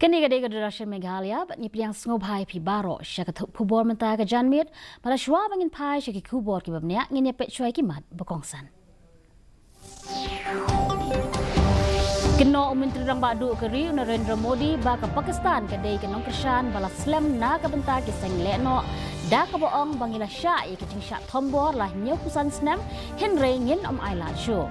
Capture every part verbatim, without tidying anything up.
Kane ka dei ka Doordarshan Meghalaya, bad ngi pdiang sngewbha ïa phi baroh sha ka thup khubor mynta ka janmiet. Bad shuwa ba ngin phai sha ki khubor kiba bniah, ngin ïa peit shuwa ïa ki mat ba kongsan. Kynnoh u Myntri Rangbah Duh ka ri u Narendra Modi ba ka Pakistan ka dei ka nongkyrshan ba la slem na ka bynta ki seng lehnoh, da kaba ong ba ngi la shah ïa ka jingshah thombor la hynñiewphew san snem, hynrei ngin ym ailad shuh.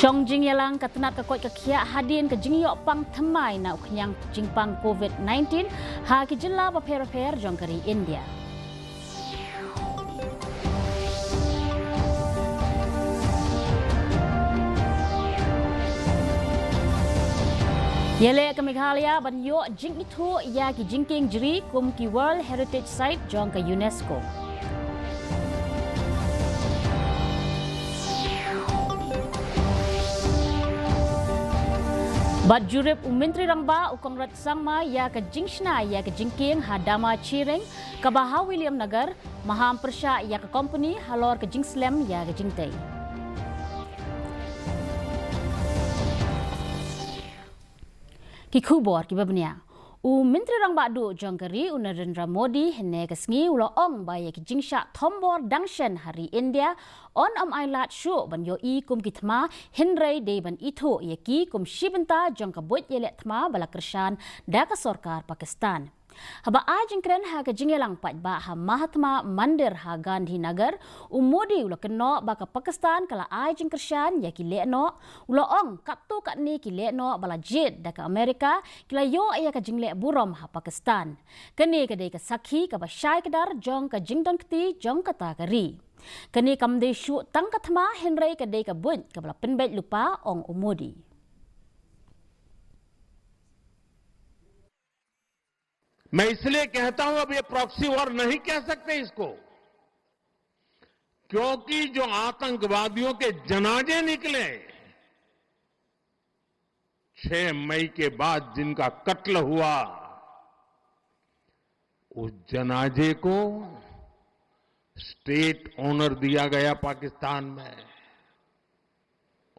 Shong jingïalang ka tnat ka koit ka khiah hadien ka jingïoh pang thymmai na u khñiang jingpang covid nineteen ha ki jylla bapher bapher jong ka ri India. Ïaleh ka Meghalaya ban ïoh jingithuh ïa ki jingkieng jri kum ki World Heritage Site jong ka UNESCO. Bad jurip u Myntri Rangbah u Conrad Sangma ïa ka jingshna ïa ka jingkieng ha Dama Chiring kaba ha Williamnagar, maham pyrshah ïa ka kompani halor ka jingslem ïa ka jingtei. Ki khubor kiba bniah. U Myntri Rangbah Duh jong ka ri u Narendra Modi hynne ka sngi u la ong ba ïa ki jingshah thombor dang shen ha ri India yn ym ailad shuh ban ïohi kum ki thma, hynrei dei ban ithuh ïa ki kum shi bynta jong ka buit ïaleh thma ba la kyrshan da ka sorkar Pakistan. Haba ai jingkren ha ka jingïalang paidbah ha Mahatma Mandir ha Gandhinagar, u Modi u la kynnoh ba ka Pakistan ka la ai jingkyrshan ïa ki lehnoh, u la ong katto katne ki lehnoh ba la jied da ka Amerika ki la ïoh ïa ka jingleh burom ha Pakistan. Kane ka dei ka sakhi kaba shai kdar jong ka jingdon kti jong kata ka ri. Kane kam dei shuh tang ka thma, hynrei ka dei ka buit kaba la pynbeit lypa, ong u Modi. मैं इसलिए कहता हूं, अब ये प्रॉक्सी वॉर नहीं कह सकते इसको, क्योंकि जो आतंकवादियों के जनाजे निकले, छह मई के बाद जिनका कत्ल हुआ, उस जनाजे को स्टेट ऑनर दिया गया पाकिस्तान में,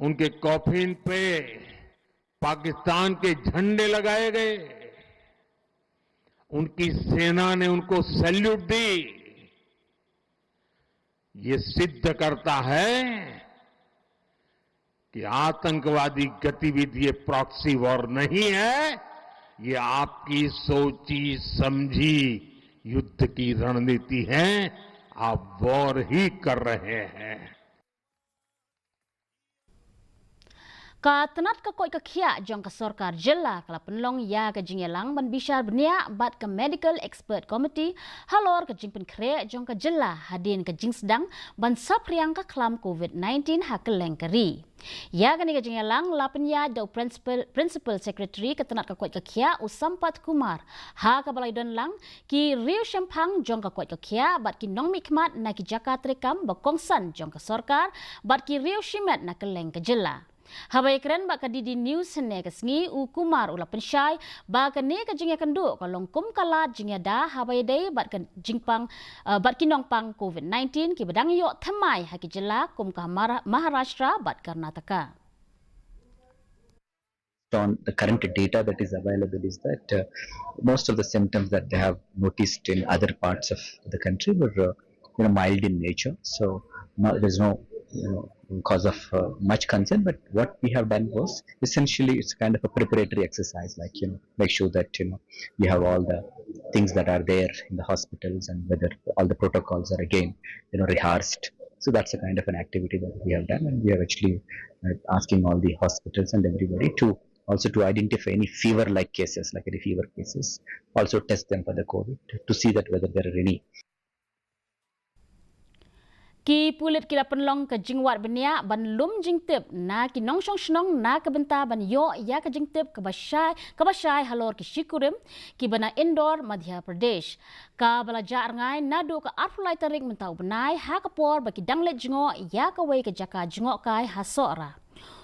उनके कॉफिन पे पाकिस्तान के झंडे लगाए गए, उनकी सेना ने उनको सैल्यूट दी। ये सिद्ध करता है कि आतंकवादी गतिविधि ये प्रॉक्सी वॉर नहीं है, ये आपकी सोची समझी युद्ध की रणनीति है। आप वॉर ही कर रहे हैं। Ka tnat ka koit ka khiah jong ka sorkar jylla ka la pynlong ïa ka jingïalang ban bishar bniah bad ka Medical Expert Committee halor ka jingpynkhreh jong ka jylla hadien ka jingsdang ban saphriang ka khlam covid nineteen ha kylleng ka ri. Ïa kane ka jingïalang la pynïaid da u principal, principal secretary ka tnat ka koit ka khiah u Sampath Kumar, ha kaba la ïadon lang ki riew shemphang jong ka koit ka khiah bad ki nongmihkhmat na ki jaka treikam ba kongsan jong ka sorkar bad ki riew shimet na kylleng ka jylla. Haba ïakren bad ka D D News hynne ka sngi, u Kumar u la pynshai ba kane ka jingïakynduh ka long kum ka lad jingïada haba ïadei bad ka jingpang, eh, bad ki nongpang covid nineteen kiba dang ïoh thymmai ha ki jylla kum ka Mara-, Maharashtra bad Karnataka. On the current data that is available is that, uh, most of the symptoms that they have noticed in other parts of the country were, uh, you know, mild in nature. So no, there's no, you know, cause of, uh, much concern. But what we have done was essentially it's kind of a preparatory exercise, like, you know, make sure that, you know, you have all the things that are there in the hospitals and whether all the protocols are again, you know, rehearsed. So that's the kind of an activity that we have done, and we are actually, uh, asking all the hospitals and everybody to also to identify any fever-like cases, like any fever cases, also test them for the covid to see that whether there are any. Ki pulit ki la pynlong ka jingwad bniah ban lum jingtip na ki nongshong shnong na ka bynta ban ïoh ïa ka jingtip kaba shai, kaba shai halor ki shikurim kiba na Indore, Madhya Pradesh, kaba la jah rngai naduh ka arphew lai tarik mynta u bnai ha ka por ba ki dang leit jngoh ïa kawei ka jaka jngohkai ha Sohra.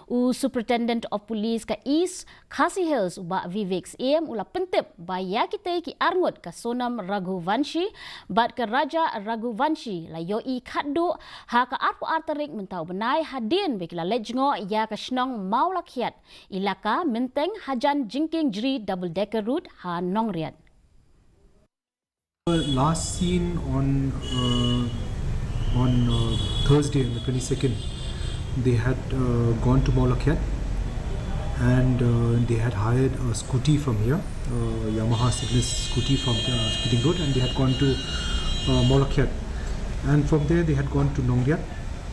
U Superintendent of Police ka East Khasi Hills, u Bah Vivek Syiem, u la pyntip ba ïa kitei ki arngut, ka Sonam Raghuvanshi bad ka Raja Raghuvanshi, la ïohi khatduh ha ka arphew ar tarik mynta u bnai, hadien ba ki la leit jngoh ïa ka shnong Mawlakhiat, ilaka Mynteng, hajan jingkieng jri double decker road ha Nongriat. Last seen on uh, on uh, Thursday, on the twenty-second, they had uh, gone to Mawlakhiat and uh, they had hired a scooty from here, uh, Yamaha Cygnus scooty from uh, Speeding Road, and they had gone to uh, Mawlakhiat. And from there, they had gone to Nongriat.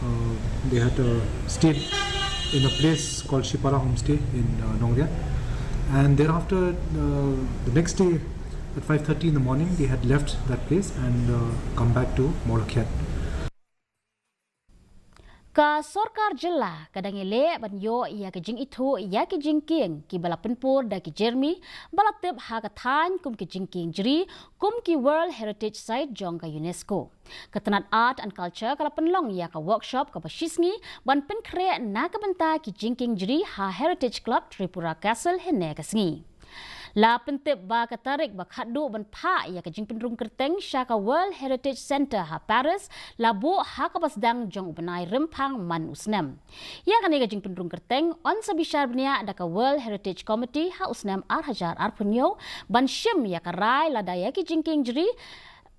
Uh, they had uh, stayed in a place called Shipara Homestay in uh, Nongriat. And thereafter, uh, the next day, at five thirty in the morning, they had left that place and uh, come back to Mawlakhiat. Ka sorkar jylla ka dang ïaleh ban ïoh ïa ka jingithuh ïa ki jingkieng kiba la pynpur da ki jermi ba la tip ha ka thaiñ kum ki jingkieng jri, kum ki World Heritage Site jong ka UNESCO. Ka tnat Art and Culture ka la pynlong ïa ka workshop kaba shisngi ban pynkhreh na ka bynta ki jingkieng jri ha Heritage Club Tripura Castle hynne ka sngi. La pyntip ba ka tarik ba khatduh ban phah ïa ka jingpynrung kyrteng sha ka World Heritage Centre ha Paris la buh ha kaba sdang jong u bnai Rymphang man u snem. Ïa kane ka jingpynrung kyrteng yn sa bishar bniah da ka World Heritage Committee ha u snem ar hajar arphew hynñiew ban shim ïa ka rai lada ïa ki jingkieng jri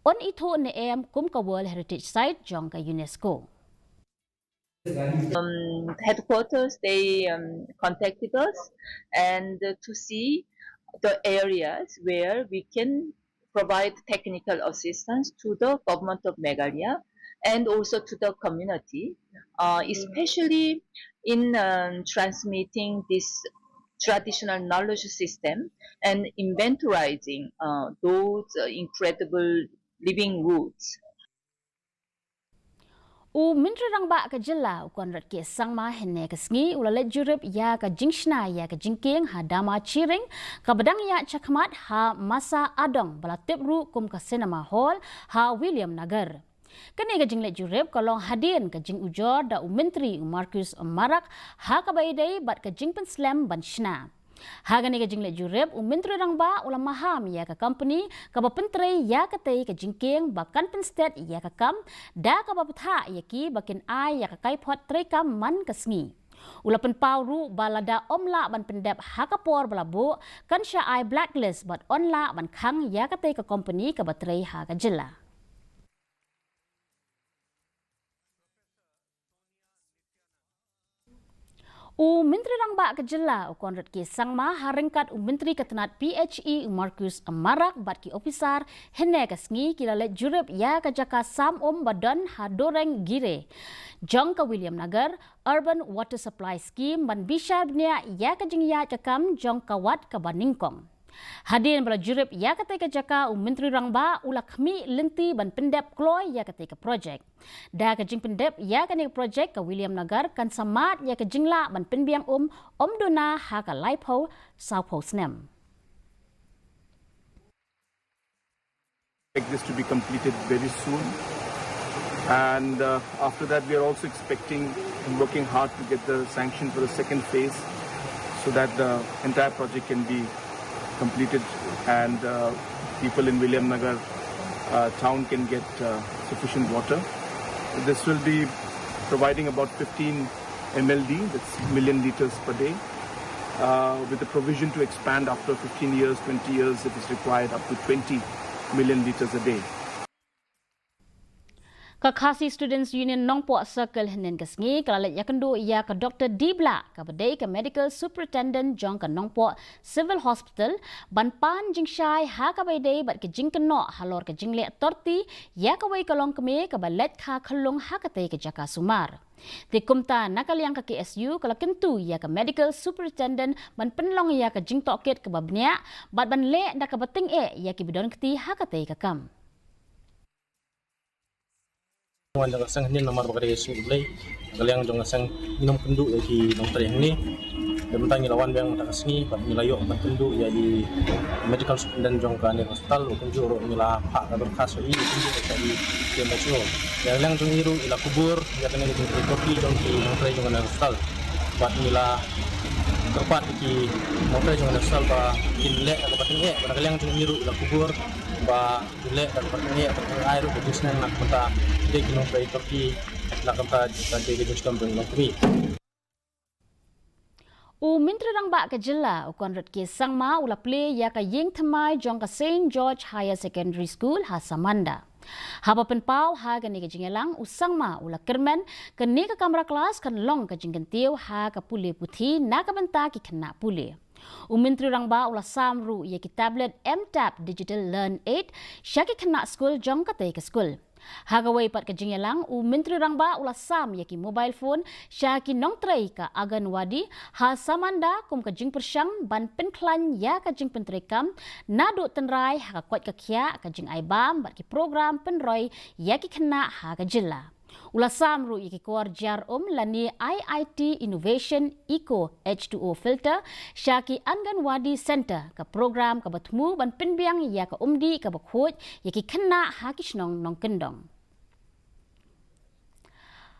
yn ithuh ne em kum ka World Heritage Site jong ka UNESCO. Um, headquarters, they um, contacted us and uh, to see the areas where we can provide technical assistance to the government of Meghalaya and also to the community, uh, especially in um, transmitting this traditional knowledge system and inventorizing uh, those uh, incredible living woods. U Myntri Rangbah ka jylla u Conrad K Sangma hynne ka sngi u la leit jurip ïa ka jingshna ïa ka jingkieng ha Damachiring kaba dang ïaid shakhmat ha Masa Adong ba la tip ruh kum ka Cinema Hall ha Williamnagar. Kane ka jingleit jurip ka long hadien ka jingujor da u Myntri u Marcuise Marak ha kaba ïadei bad ka jingpynslem ban shna. Ha kane ka jingleit jurip, u Myntri Rangbah u la maham ïa ka kompani kaba pyntrei ïa katei ka jingkieng ba kan pynstet ïa ka kam da kaba bthah ïa ki ba kin ai ïa ka kaiphod treikam man ka sngi. U la pynpaw ruh ba lada ym lah ban pyndep ha ka por ba la buh, kan shah ai blacklist bad yn lah ban khang ïa katei ka kompani kaba trei ha ka jylla. U Myntri Rangbah ka jylla u Conrad K Sangma ha ryngkat u Myntri ka tnat P H E u Marcuise Marak bad ki ophisar hynne ka sngi ki la leit jurip ïa ka jaka sam um ba don ha Doreng Gire jong ka Williamnagar Urban Water Supply Scheme ban bishar bniah ïa ka jingïaid ka kam jong ka wat kaba nyngkong. Hadien ba la jurip ïa katei ka jaka u Myntri Rangbah u la khmih lynti ban pyndep kloi ïa katei ka projek. Da ka jingpyndep ïa kane ka projek ka Williamnagar kan sa mad ïa ka jinglah ban pynbiang um ym duna ha ka laiphew sawphew snem. Expect this to be completed very soon. And uh, after that, we are also expecting and working hard to get the sanction for the second phase so that the entire project can be completed and uh, people in Williamnagar uh, town can get uh, sufficient water. This will be providing about fifteen M L D, that's million liters per day, uh, with the provision to expand after fifteen years, twenty years if it's required, up to twenty million liters a day. Ka Khasi Students Union Nongpoh Circle hynnin ka sngi ka la leit ïakynduh ïa ka Doktor D Blah kaba dei ka Medical Superintendent jong ka Nongpoh Civil Hospital ban pan jingshai ha kaba ïadei bad ka jingkynnoh halor ka jingleh torti ïa kawei ka longkmie kaba leit kha khyllung ha katei ka jaka sumar. Te kumta na ka liang ka K S U ka la kyntu ïa ka Medical Superintendent ban pynlong ïa ka jingtohkit kaba bniah bad ban leh da kaba tyngeh ïa kiba don kti ha katei ka kam. Wan jong ka seng hangne namar ba ka dei ka sngi Blei. Ka liang jong ka seng ngim kynduh ïa ki nongtrei hangne. Te mynta ngi la wan biang mynta ka sngi bad ngi la ïoh ban kynduh ïa i medical superintendent jong kane ka hospital, u kumjuh ruh ngi la phah ka dorkhas ïa i, u kumjuh ruh ïa i K M H O. Ïa ka liang jong i ruh i la kubur ïa kane ka jingtrei torti jong ki nongtrei jong kane ka hospital. Bad ngi la kyrpad ïa ki nongtrei jong ka National ba kin leh da kaba tyngeh, ba na ka liang jong ngi ruh la kubur ba kin leh da kaba tyngeh, ba kin ai ruh ka jingsneng na ka bynta ïa ki nongtrei Turkey, na ka bynta ka jingshikam jong ngi. U Myntri Rangbah ka jylla, u Conrad K Sangma, u la plie ïa ka ïing thymmai jong ka Saint George Higher Secondary School ha Samanda. Haba pynpaw ha kane ka jingïalang, u Sangma u la kyrmen kane ka kamra klas kan long ka jingkyntiew ha ka pule puthi na ka bynta ki khynnah pule. U Myntri Rangbah u la sam ruh ïa ki tablet M-Tab Digital Learn Aid sha ki khynnah skul jong katei ka skul. Ha kawei pat ka jingïalang, u Myntri Rangbah u la sam ïa ki mobile phone sha ki nongtrei ka Anganwadi ha Samanda kum ka jingpyrshang ban pynkhlaiñ ïa ka jingpyntreikam naduh tynrai ha ka koit ka khiah, ka jingai bam bad ki program pynroi ïa ki khynnah ha ka jylla. U la sam ruh ïa ki kor jar um lane I I T Innovation Eco H two O Filter sha ki Anganwadi Center, ka program kaba thmu ban pynbiang ïa ka umdih kaba khuid ïa ki khynnah ha ki shnong nongkyndong.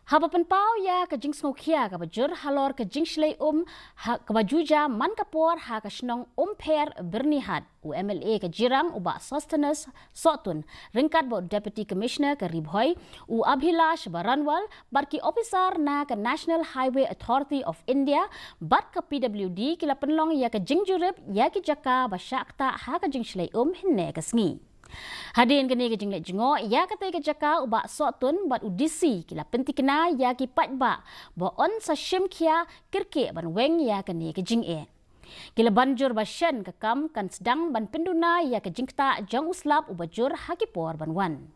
Haba pynpaw ïa ka jingsngewkhia kaba jur halor ka jingshlei um ha kaba ju jia man ka por ha ka shnong Umpher, Byrnihat, u M L A ka Jirang, u Bah Sosthenes Sohtun, ryngkat bad u Deputy Commissioner ka Ri Bhoi, u Abhilash Baranwal, bad ki ophisar na ka National Highway Authority of India bad ka P W D ki la pynlong ïa ka jingjurip ïa ki jaka ba shah ktah ha ka jingshlei um hynne ka sngi. Hadien kane ka jingleit jngoh ïa katei ka jaka, u Bah Sohtun bad u D C ki la pyntikna ïa ki paidbah ba yn sa shim khia kyrkieh ban weng ïa kane ka jingeh. Ki la ban jur ba shen ka kam kan sdang ban pynduna ïa ka jingktah jong u slap uba jur ha ki por ban wan.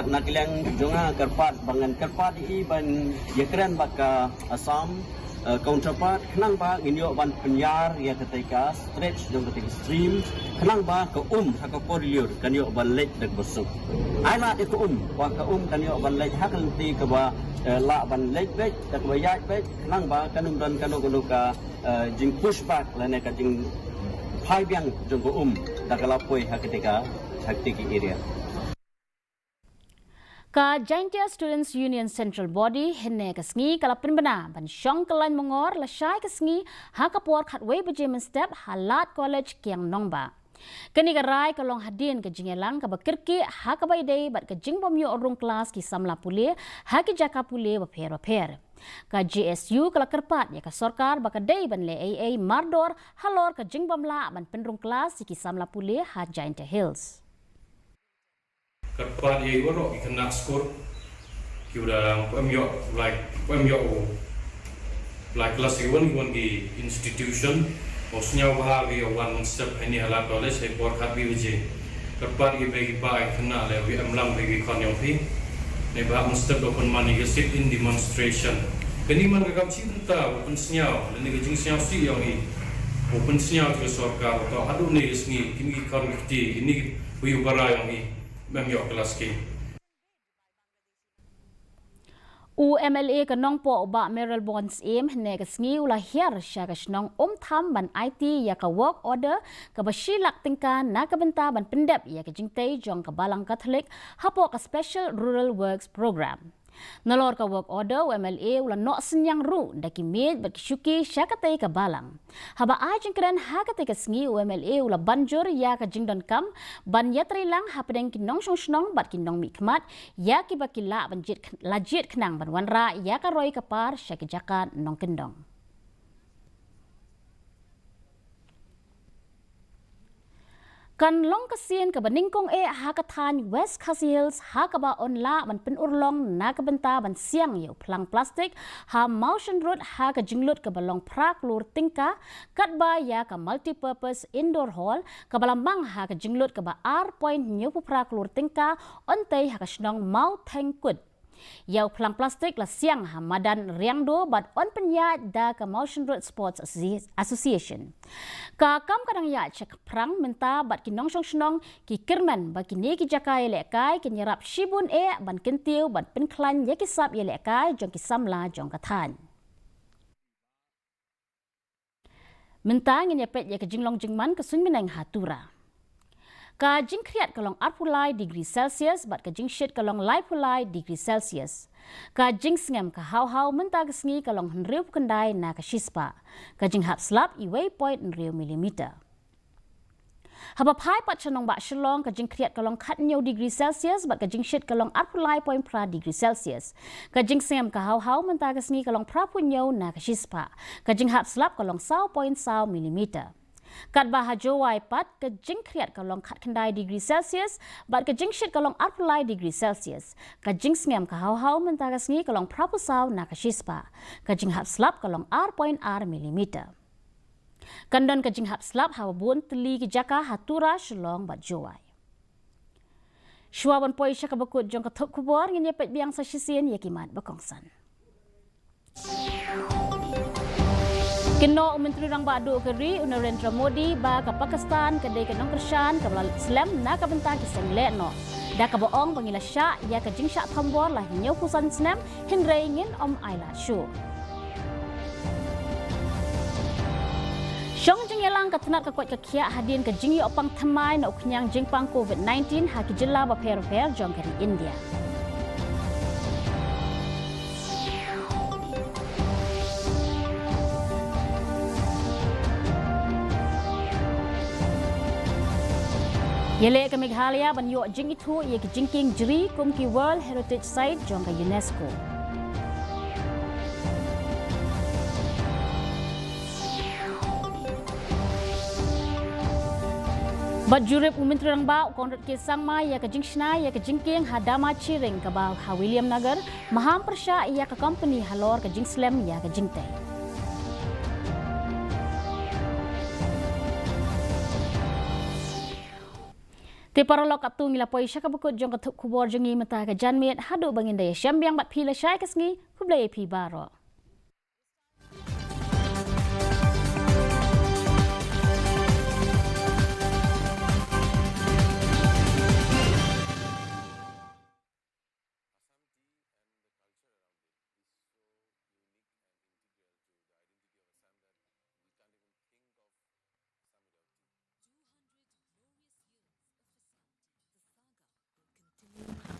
Na ka liang jong nga kyrpad ba ngan kyrpad ïa i ban ïakren bad ka Assam, eh, counterpart, khnang ba ngin ïoh ban pynïar ïa katei ka stretch jong katei ka stream, khnang ba ka um ha ka Porlur kan ïoh ban leit da kaba suk. Ai lad ïa ka um, ba ka um kan ïoh ban leit ha ka lynti kaba, eh, lah ban leit beit da kaba ïaid beit, khnang ba kan ym don kano kano ka, eh, jing push back lane ka jingphai biang jong ka um da ka la poi ha katei ka, ha katei ka area. Ka Jaintia Students Union Central Body hynne ka sngi ka la pynbna ban shong kyllaiñ mongor lashai ka sngi ha ka por khatwei baje mynstep ha Lad College, Kiang Nangbah. Kane ka rai ka long hadien ka jingïalang kaba kyrkieh ha kaba ïadei bad ka jingbym ïoh rung klas ki samla pule ha ki jaka pule bapher bapher. Ka J S U ka la kyrpad ïa ka sorkar ba ka dei ban leh ei ei mardor halor ka jingbym lah ban pynrung klas ïa ki samla pule ha Jaintia Hills. Kyrpad ïa i waroh i khynnah skul ki u dang phem ïoh, like, phem ïoh u, like, klas ki wan, ki wan ki institution. U sñiaw bha ki ïa wan mynstep ha ini ha Lad College ha i por khatwei baje. Kyrpad ïa i ba ki pa i khynnah leh wi em lang wi ki khon ïong phi. Ne ba mynstep da pynman ïa ka sit-in demonstration. Kani man ka kam chi bynta u pynsñiaw lane ka jingsñiawsih ïong i. U pynsñiaw ïa ka sorkar u to haduh ne ka sngi kini ki khon ki kti kini ki Wi u bara ïong i, mem ïoh klas ki. U M L A ka Nongpoh u Bah Mayralborn Syiem hynne ka sngi u la hiar sha ka shnong Umtham ban aiti ïa ka work order kaba shi lak tyngka na ka bynta ban pyndep ïa ka jingtei jong ka Balang Katholik hapoh ka Special Rural Works Program. Nalor ka work order u M L A u la noh synñiang ruh da ki miej bad ki shuki sha katei ka balang. Haba ai jingkren ha katei ka sngi u M L A u la ban jur ïa ka jingdonkam ban ïatreilang hapdeng ki nongshong shnong bad ki nongmihkhmat ïa kiba ki lah ban jied kh-, la jied khnang ban wanrah ïa ka roi ka par sha ki jaka nongkyndong. Kan long ka sien kaba nyngkong eh ha ka thaiñ West Khasi Hills ha kaba yn lah ban pynurlong na ka bynta ban siang ïa u phlang plastik ha Mawshynrut ha ka jinglut kaba long phra klur tyngka katba ïa ka Multipurpose Indoor Hall kaba la mang ha ka jinglut kaba ar point hynñiewphew phra klur tyngka yn tei ha ka shnong Mawthengkut. Ïa u phlang plastik la siang ha madan Riangdo bad yn pynïaid da ka Mawshynrut Sports Associ-, Association. Ka kam ka dang ïaid shaphrang mynta bad ki nongshong shnong ki kyrmen ba kine ki jaka ïalehkai kin ïarap shibun eh ban kyntiew ban pynkhlaiñ ïa ki sap ïalehkai jong ki samla jong ka thaiñ. Mynta ngin ïa peit ïa ka jinglong jingman ka suiñbneng ha Tura. Ka jingkhriat ka long arphew lai degree Celsius bad ka jingshit ka long laiphew lai degree Celsius. Ka jingsngem ka hawhaw mynta ka sngi ka long hynriewphew khyndai na ka shispah. Ka jinghap slap iwei point hynriew millimeter. Haba phai pat sha nongbah Shillong, ka jingkhriat ka long khathynñiew degree Celsius bad ka jingshit ka long arphew lai point phra degree Celsius. Ka jingsngem ka hawhaw mynta ka sngi ka long phraphew hynñiew na ka shispah. Ka jinghap slap ka long saw point saw millimeter. Katba ha Jowai pat, ka jingkhriat ka long khatkhyndai degree Celsius bad ka jingshit ka long arphew lai degree Celsius. Ka jingsngem ka hawhaw mynta ka sngi ka long phraphew saw na ka shispah. Ka jinghap slap ka long ar point ar millimeter. Kan don ka jinghap slap ha bun tylli ki jaka ha Tura, Shillong bad Jowai. Shuwa ban poi sha kaba kut jong ka thup khubor, ngin ïa peit biang sa shisien ïa ki mat ba kongsan. Kynnoh u Myntri Rangbah Duh ka ri u Narendra Modi ba ka Pakistan ka dei ka nongkyrshan kaba la slem na ka bynta ki seng lehnoh, da kaba ong ba ngi la shah ïa ka jingshah thombor la hynñiewphew san snem, hynrei ngin ym ailad shuh. Shong jingïalang ka tnat ka koit ka khiah hadien ka jingïoh pang thymmai na u khñiang jingpang covid nineteen ha ki jylla bapher bapher jong ka ri India. Ïaleh ka Meghalaya ban ïoh jingithuh ïa ki jingkieng jri kum ki World Heritage Site jong ka UNESCO. Bad jurip u Myntri Rangbah u Conrad K Sangma ïa ka jingshna ïa ka jingkieng ha Damachiring kaba ha Williamnagar, maham pyrshah ïa ka kompani halor ka jingslem ïa ka jingtei. Te paralok, katto ngi la poi sha kaba kut jong ka thup khubor jong ngi mynta ka janmiet, haduh ba ngin da ïashem biang bad phi lashai ka sngi, khublei ïa phi baroh.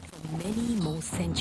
For many more centuries.